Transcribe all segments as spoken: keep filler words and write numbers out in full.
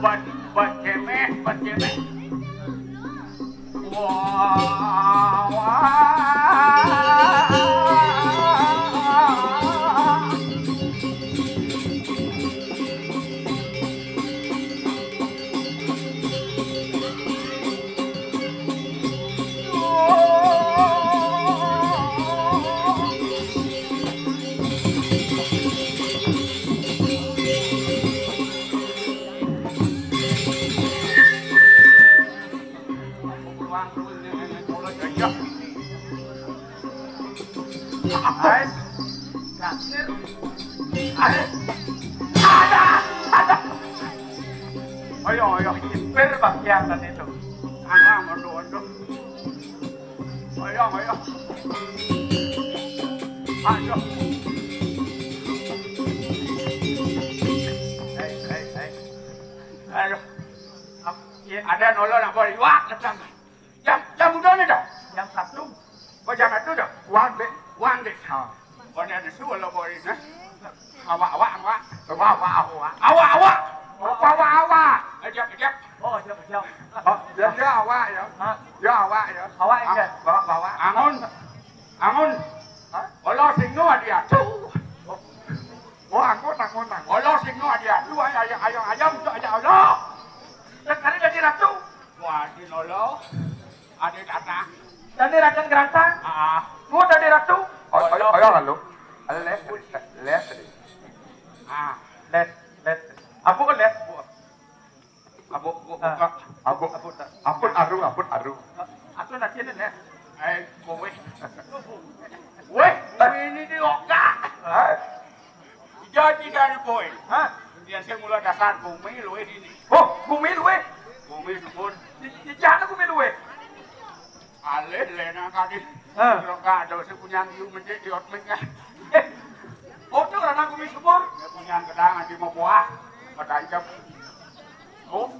Buat, buat cemeh, buat cemeh. Wah, wah. Ayo, ayo, impir bagian tadi itu. Ayo, aduh, aduh. Ayo, ayo. Ayo. Hei, hei, hei. Ayo. Ap-, ya, ada nolong nak bawa liwat datang. Jam, jam udah nih dah. Jam satu. Oh, jam satu dah. Wan dek, wan dek. Ha. Oh, ni ada suara bawa ini. Awak, awak, awak. Awak, awak, awak. Awak, awak, awak. Kejap, kejap. Oh, kejap, kejap. Oh, ya, ya, awak ya. Ha? Ya, awak ya. Awak ya. Ah, bawa, bawa. Angun. Angun. Ha? Olo singo adi atu. Oh, angun, angun, angun. Olo singo adi atu, ay-, ay-, ayam, ayam tu aja olo. Dan kali jadi ratu. Wah, di olo. Adi datang. Jadi raden gerantang. Ah. Gua jadi ratu. Oh, ayo, ayo, lalu. Les, les, les. Ah, les, les. Apa ke les? Abu, abu, ah. Abu, abu, abu, abu, aru, abu, aru. Aku nak kena ni. Eh, kowe. Weh, ini dia oga. Eh. Jadi dari boy. Ha? Dia saya mula dasar bumi lu ini. Oh, bumi lu eh. Bumi subur. Di, di mana bumi lu eh? Alih lena kadi. Ha. Kalau kada si punya diu mencik di otmik ya. Eh. Oh, tu orang bumi subur. Dia punya gedang di mau buah. Bertancap. Oh.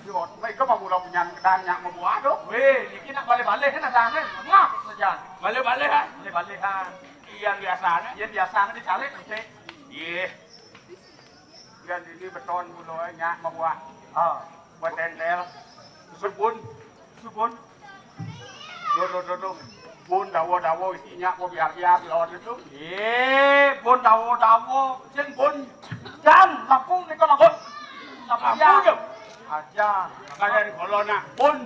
Yo, baik ke mau punya gedang nyak mau buah tu. Weh, niki nak balik-balik kan ada angin. Ngap saja. Balik-balik kan? Balik-balik kan. Yang biasanya. Yang biasanya dicalik nanti. Iya. Yang ini beton mula nyak mau buah. Ah. Buat tendel. Subun. Subun. Duh, duh, duh, duh. Bun dawa-dawa isinya kok biar-biar lawan itu. Eh, bun dawa-dawa. Sing bun. Jan, lampu ni kau lampu. Lampu jan. Aja. Kalian kalau nak bun.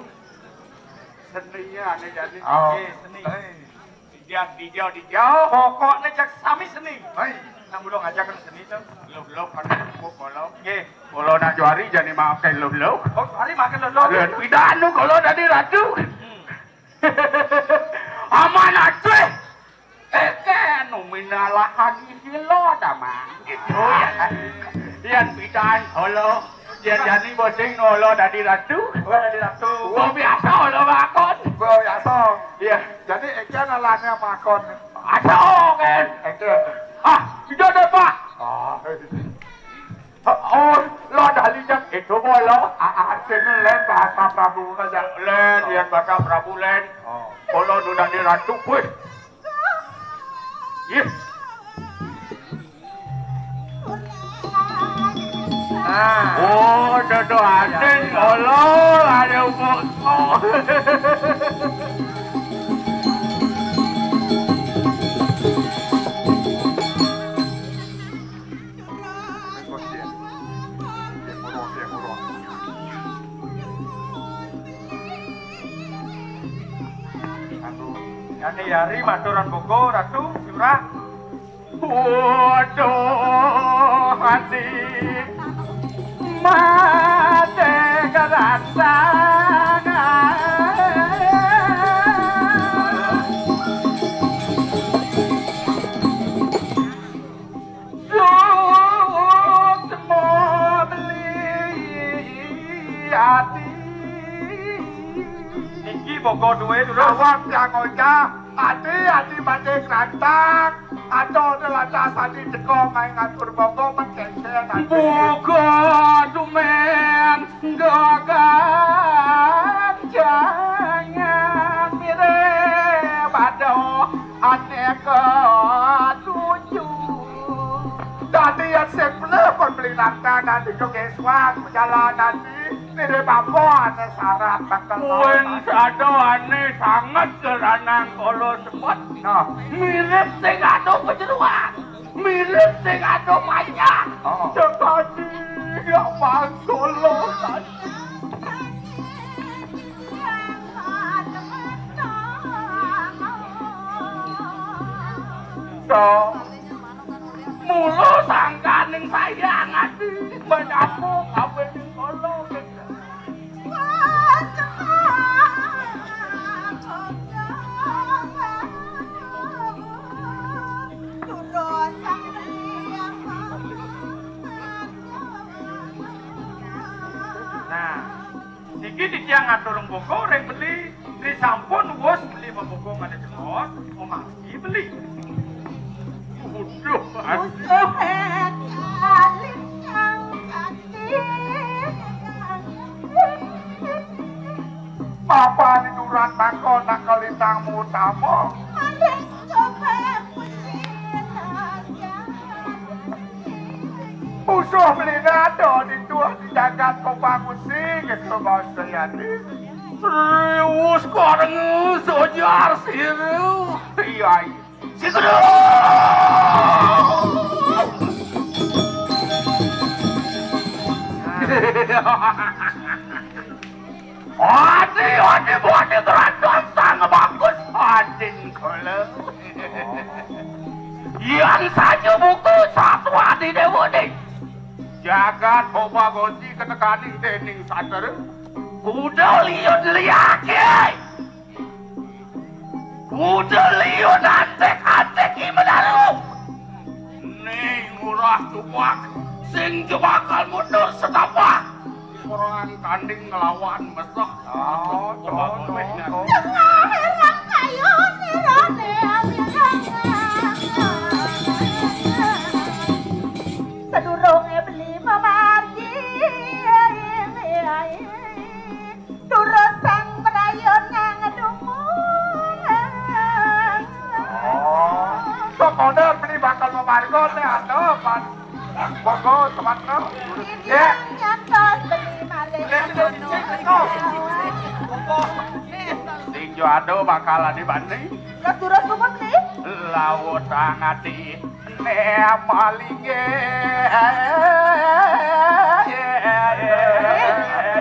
Seninya ni jadi. Oh. Eh, seni. Eh. Dijak, dijak, dijak. Pokoknya jak sami seni. Hai. Nang belum ngajak seni tu. Lop, lop, kan lop, kalau. Nggih. Kalau nak juari jadi maafkan lop, lop. Oh, juari makan lop, lop. Ada pidanu kalau tadi ratu. Hmm. Aman aja. Eh, kan, nominalahan isi lo, damang. Itu ya kan. Yang pidan, kalau. Yang jadi bosing, kalau tadi ratu. Oh, tadi ratu. Gua biasa, kalau makon. Gua biasa. Iya. Jadi, ekian alannya makon. Ada, kan. Ekian. Ah, tidak ada, Pak. Oh. Oh, lo ada lihat itu, boy, lo. Ah, ah, sini, Len, bahasa Prabu aja. Len, yang bahasa Prabu, Len. Oh. Kalau udah di ratu, wih. Ih. Nah. Oh, dodo asin, Allah, ada umur. Anu, ya, ni hari maturan bogo, Ratu, Surah. Waduh, hati mati kerasa. Bogo duwe dulu. Awak yang ngocah, ati, ati badhe krantang. Ada lantas ati teka main ngatur bogo, mengkengken ati. Bogo dumen gaganjangan mirip pada aneka tujuh. Dadi yang sing peleh pun beli nata nanti jogeswan perjalanan di mirip apa ane syarat bakal. Wen sado ane sanget keranang kala sebet. Nah. Mirip sing ado kejeruan. Mirip sing ado panjang. Oh. Cekadi ya Bang Solo tadi. So, mula sangkaning sayang ati menyapu kabeh ning kala. Nah, niki titiang ngatur mbuka ring beli, ri sampun wus beli mbuka malih jengos, omah iki beli. Waduh, musuh kalintang sakti. Papan durat mangkon nak kalintang utama. Musuh melina ada di tuah di jagat Kopakusi gitu, Bos Jayadi. Serius koreng sojar siru. Iya, iya. Si Guru. Adi, adi, adi, gerandong sang bagus. Adin kala. Yang saja buku satu adi dewa ni. Jagat Hoba Gosi ketekani dening sater. Kuda liun liake. Kuda liun antek-antek i menaru. Ni ngurah tupak sing jebakal mundur setapak. Perang tanding ngelawan mesah. Oh, oh, oh, oh. Tengah herang kayu nirane amirang. Sedurunge beli mamargi. Durus sang merayu nang dumun. Oh, pokoknya beli bakal memargo teh ada pan. Monggo teman-teman. Ya. Nyantos beli malih. Ya, sudah dicek, no. Tinjo ada bakal ada banding. Terus durus dumun beli. Laut tangati. Nek malinge.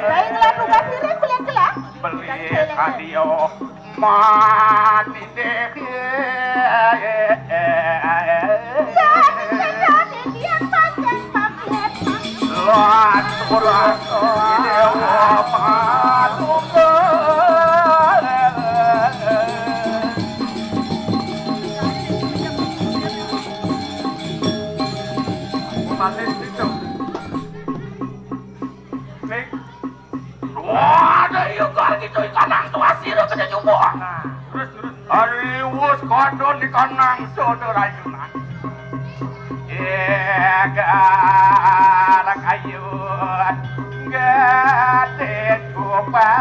Baiklah, tugas diri kuliah kelak. Beli kadio mati deh. Jadi sedot yang panjang paket. Lan kurang dewa manunggal. Mati situ. Ning. Wah, ada iya kar gitu ikan nang tuas sira kena jumbo. Nah, terus, terus. Ari wus kodo ikan nang sodo rayunan. Egar kayu gede kupa.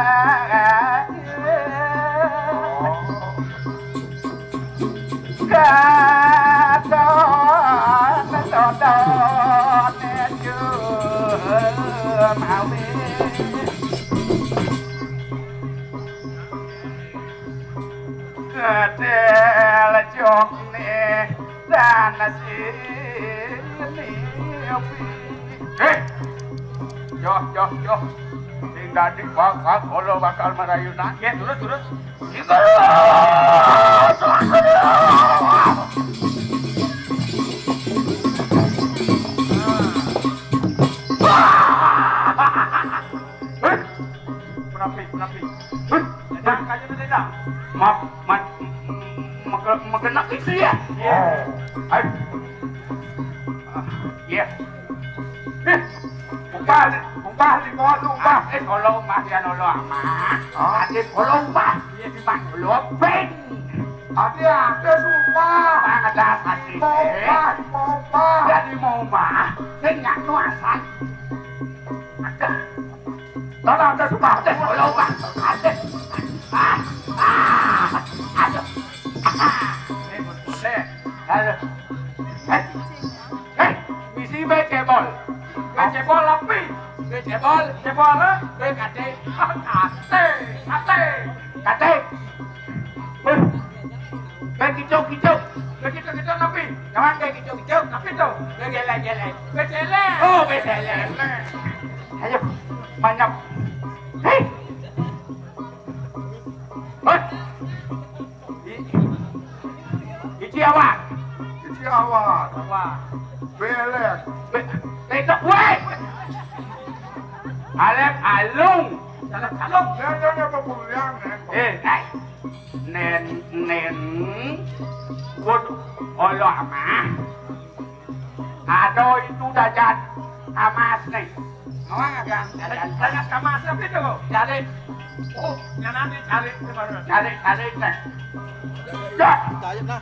Katon sodone jumawi. Gedel jokne dan sini. Hei! Yoh, yoh, yoh. Sing dadi bakal kula bakal merayu nangkit. Terus, terus. Sing terus. Hei! Menapi, menapi. Hei! Dadang, kayu tu dadang. Maaf, mat, mege-, megenek itu ya? Iya. Oh. Hai. Ah, iya. Eh, bukan, Bah, lima tu, bah. Ati kula, bah, yen kula amah. Hah? Ati kula, bah, yen di bah kula, ben. Ati, ati sumpah. Bang ada ati. Mau, bah, mau, bah. Jadi mau, bah. Sing nganu asal. Ada. Tolong, ati sumpah, ati kula, bah. Ati. Ah, ah, aduh. Ah. Ini boleh. Aduh. Eh. Eh, misi bé cébol. Bé cébol api. Bé cébol. Cébol, eh? Bé katé. Ah, katé. Katé. Katé. Eh. Bé kicuk-kicuk. Bé kicuk-kicuk api. Kawan bé kicuk-kicuk api to. Bé gélé-gélé. Bé célé. Oh, bé célé. Ayo, manyap. Hei. Hei. I-, Ici awak. Ici awak. Awak. Belek. Be-, betok, weh. Alep alung. Alep alung. Dia, dia, dia berpulang, eh. Eh, eh. Nen, nen. Wud, olo amah. Ada itu dajat kamas nih. Awang agang dajat. Dajat kamas apa itu? Cari. Oh, yang nanti cari kemana? Cari, cari nih. Ya,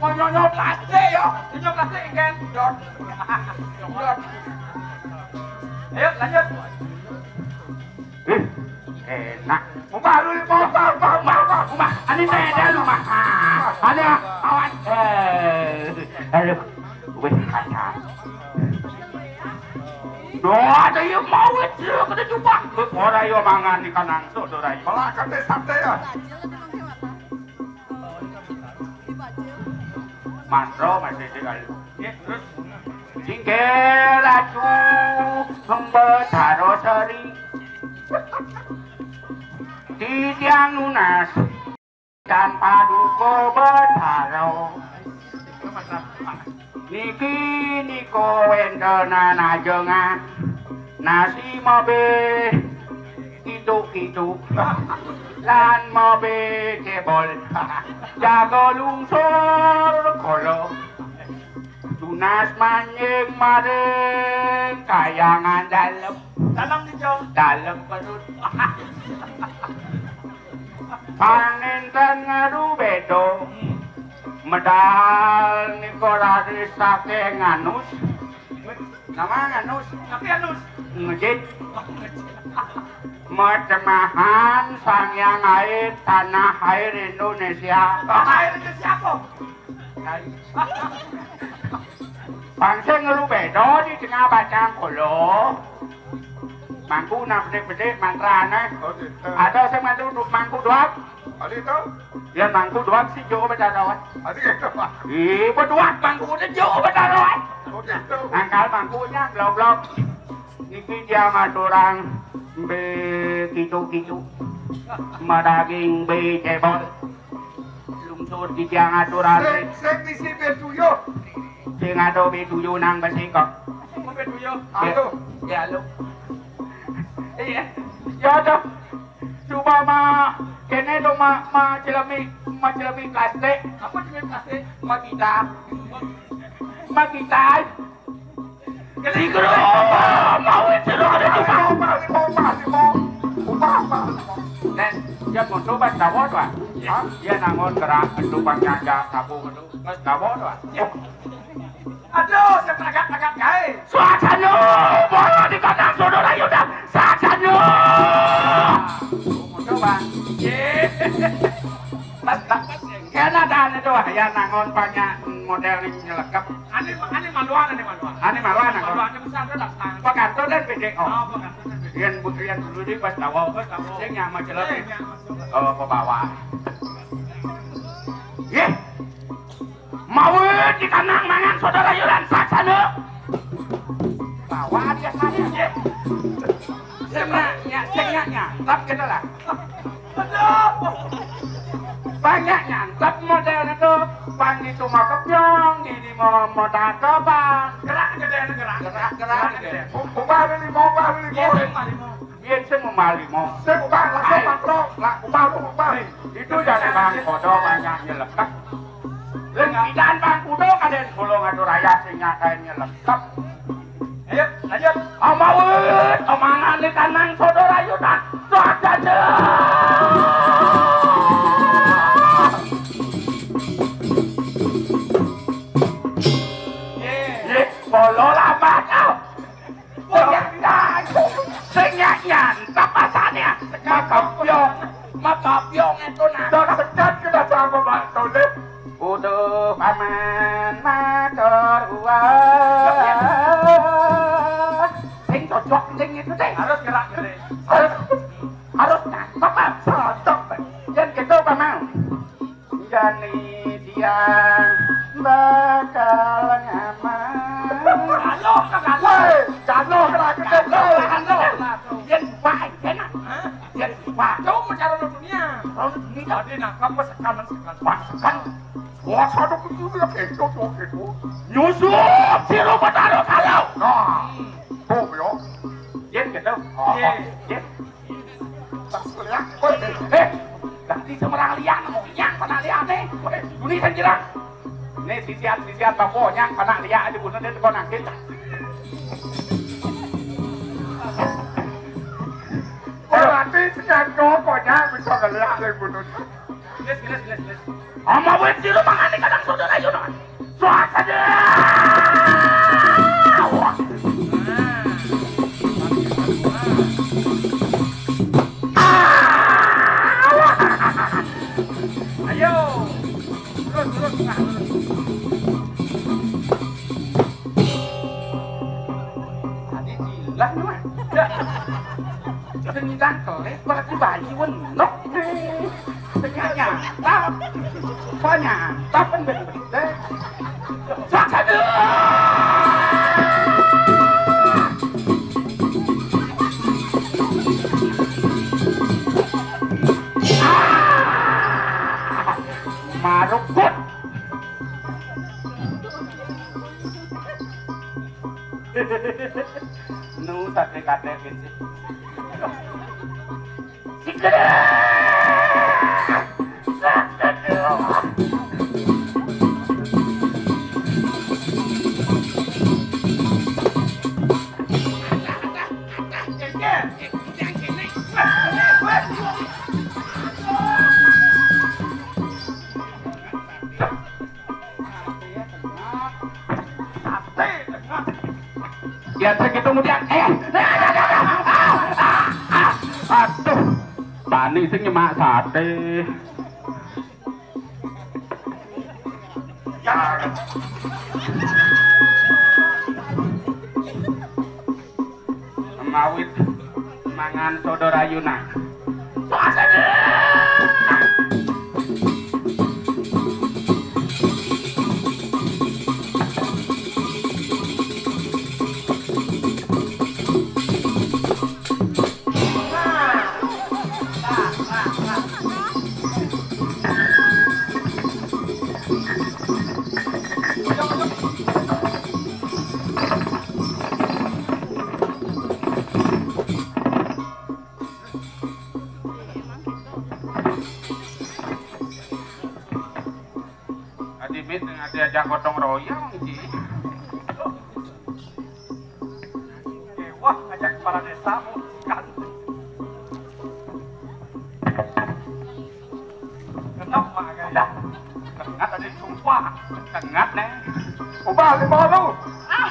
mau nyonyo plastik ya. Nyonyo plastik kan? Dot. Dot. Ayo lanjut. Eh, enak. Umah lu, umah, umah, umah, umah, umah, umah. Ani téh dah lu mah. Ah, ani, ah, awan. Eh, aduh, wis kacang. Doa ada yang mau itu kena jubah. Ora yo mangan ikan langsung, ora yo. Malah kate sate ya. Mantro masih di kayu. Ya, terus. Singkir acu hembe taro seri. Titiang nunas tanpa duka betaro. Niki nika wéntenan ajengan nasi mabé kituk-kituk lan mabé cébol. Jaga lungsur kala. Tunas manjing maring kayangan dalem. Dalem di jauh. Dalem perut. Panénten ngaru béda. Medal nika raris saking Anus. Nama Anus? Tapi Anus. Ngejit. Metemahan Sang Hyang Air, tanah air Indonesia. Tanah air Indonesia apa? Pang sing ngelu béda di tengah bacang kula. Mangku nak bedik-bedik mantrane. Oh, gitu. Ada sing mantu du-, mangku duap. Ada itu? Ya mangku duap si Jo Betarawan. Ada itu, Pak. Ih, beduap mangku udah Jo Betarawan. Oh, gitu. Angkal mangkunya blok-blok. Niki dia maturang bé kitu-kitu. Madaging bé cébol. Lungsur titiang aturang. Sing, sing bisi bé tuyuh. Sing ada bé tuyuh nang besi kok. Apa bé tuyuh? Ya. Aduh. Ya, lu. Iya. Ya, ada. Coba ma, kéné to ma, ma celemi, ma celemi plastik. Apa celemi plastik? Ma kita. Ma kita. Kali guru, mau itu ada di rumah. Rumah, rumah, rumah. Rumah, rumah. Dan dia mau coba tahu tuh. Hah? Dia nangon gerak, itu bang nyanja, tabu, itu. Nggak tahu tuh. Aduh, saya tagak-tagak gaé. Suasana, bola di kandang saudara Yuda. Suasana. Coba. Ye. Pas, pas. Kena dah itu, ya nangon banyak model ini nyelekep. Ane, ane maluan, ane maluan. Ane maluan, ane maluan. Ane besar tu datang. Pekanto dan P D O. Oh, pekanto dan P D O. Yang bu-, yang dulu di pas tawo. Pas tawo. Sing nyama celok. Sing nyama celok. Oh, pembawa. Ye. Mawi di kanang mangan saudara Yuran saksana. Bawa dia sana, ye. Sing nak, ya, sing nak, ya. Tap kita lah. Banyak nyantap model itu. Pang itu mau kebyong, ini mau, mau tangkepan. Gerak gede, gerak. Gerak, gerak gede. Ubah beli, ubah beli. Iya, sing mari mau. Biyen sing mumali mau. Sing ubah langsung makro, lah ubah lu ubah. Itu jadi bang kodo banyak nyelekep. Lengkitan bang kudo kadén kula ngatur ayah sing nyakain nyelekep. Ayo, lanjut. Amawut, omangan di tanang Yo, makapyo ngeto nah. Dak sekat kita sama Pak Toleh. Uduh paman matur uwah. Sing cocok sing itu, sing. Harus gerak, gitu. Harus, harus nangkep, Pak. Cocok, Pak. Yen gitu, paman. Jani tiang bakal ngamang. Halo, halo. Woi, jano kena gedhe. Halo, halo. Yen bae enak. Hah? Yen bae. Jauh mencari dunia. Kalau dunia. Jadi nangkap sekarang, sekarang. Wah, sekarang. Wah, satu kudu ya gitu, gitu. Nyusup si Romo Taruh kalau. Nah. Hmm. Tuh, yo. Yen gitu. Oh, iya. Yen. Pas lihat, woi, eh, ganti semerang liang, mau nyang panak liane. Woi, duni sing girang. Nih, sisian, sisian, bapa nyang panak liak aja bunuh dia, kok nangkin. Berarti sekian kok nyang bisa ngeliak lagi bunuh. Gelis, gelis, gelis, gelis. Ama wit sira mangane kadang saudara ayo, nah. Swasada. Ayo. Terus, terus, nah, terus. Tadi gila nih, Mas. Dah. Sing nyidang kelis, berarti bayi wenuk. Sing nyantap. Kok nyantap kan ben bedhe. Sak sadhe. Marukut. Nu sate kate pincit. Ya, segitu kemudian, eh, aduh, bani sing nyemak sate. Ya. Mawit mangan sodo rayunan. Adi mit dengan diajak gotong royong, Ji. Wah, ajak kepala desa, bukan. Kenapa, Kak? Dah. Kengat ada jumpa. Kengat, Neng. Ubah, lima lu. Ah.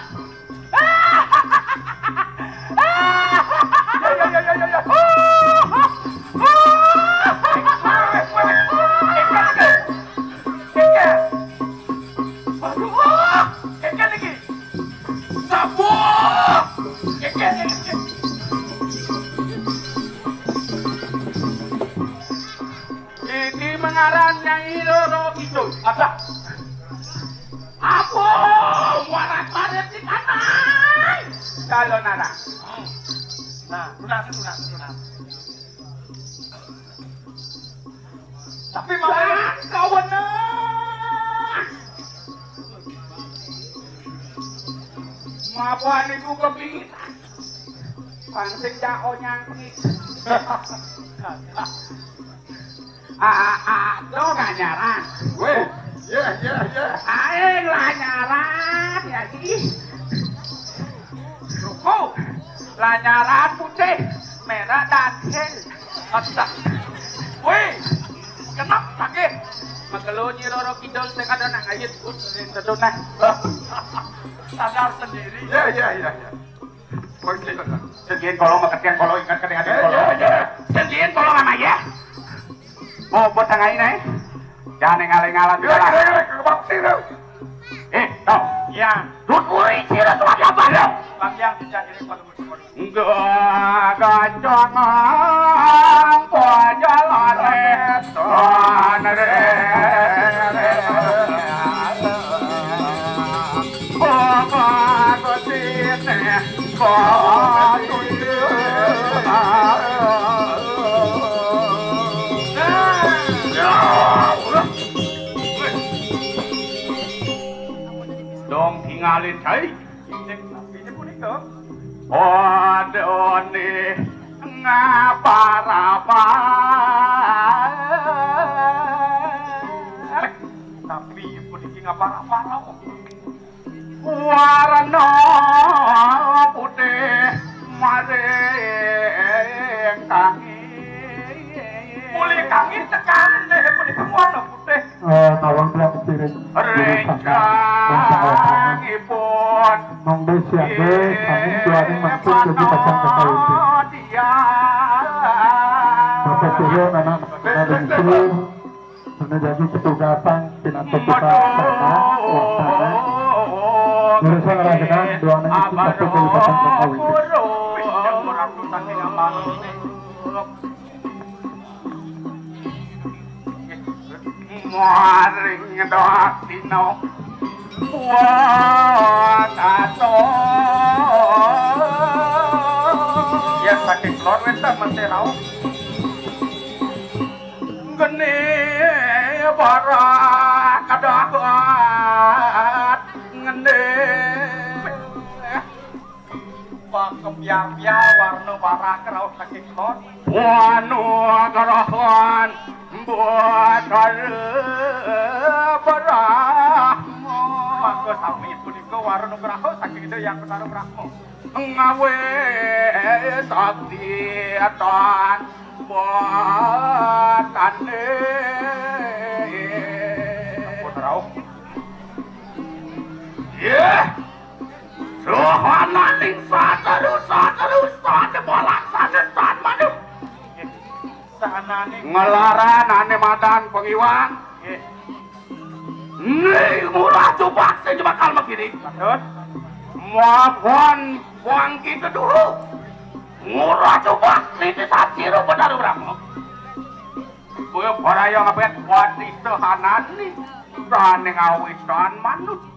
Ya, ya, ya, ya, ya, ya. Weh, weh, weh. Keke, keke. Aduh, keke lagi. Sabuh. Keke, keke. Iki mengaran Nyai Roro Kidul. Ada. Apa? Warat-warit di kanan. Kalau nara. Nah, lunas, lunas, lunas. Tapi mau kawan. Mapan iku kepingin. Pancing cak onyang pengit. Ah, ah, ah, do gak nyaran. Weh, ya, ya, ya. Aing lah nyaran, ya, ih. Ruko, lah nyaran putih, merah, dan hil. Aduh, dah. Weh, kenapa sakit? Makelo Nyi Roro Kidul sing ada nak ngayut, uh, sing teduh, nah. Sadar sendiri. Ya, ya, ya, ya. Oke, Kang. Sekian kalau mah ketiang kalau ingat ketiang hati kalau. Ya, ya, ya. Sendiri tolong sama ya. Oh, buat tengah ini. Jangan ngaling-ngalang. Iya, iya, iya, iya, iya. Eh, tau. Ya. Dut uri sira tuan apa dong? Bang yang tidak jadi kalau Enggak gacang apa jalan retan re. Bapak kesini kau tunjuk. Dong tingalin, hei. Injek, injek punika. Odone ngapa-apa. Tapi puniki ngapa-apa, Rauh. Warna putih maring kangi. Mulih kangi tekan deh punika warna putih. Eh, nawang tiang piring. Rencangipun. Mangda siaga, kami juaning mangkuk jadi pasang kakawin. Bapak turun anak, anak bungsu. Mana jadi petugasan, pinantuk kita sana, waktana. Lurus ngerasakan, dua anak itu satu kali pasang kakawin. Maring doa tino. Wah, tato. Ya, saking lor wétan mesti rauh. Geni barah kadahat ngendi. Pakembyar-byar warna barah kerauh saking lor. Wanu gerahan Batara Brahma. Maka sami punika warna kerauh saking Ida Hyang Batara Brahma. Ngawe sakti tan batane. Ampun rauh. Yeh. Rohananing saterus-saterus sane balak sane tan manuk. Sananing ngelaran ane madan pengiwang. Nggih. Ning murah jubak sing bakal makini. Patut. Mapan bangkit dulu. Murah jubak niti sasira Betara Brahma. Kowe baraya ngepet wati sehanani. Sane ngawisan manut.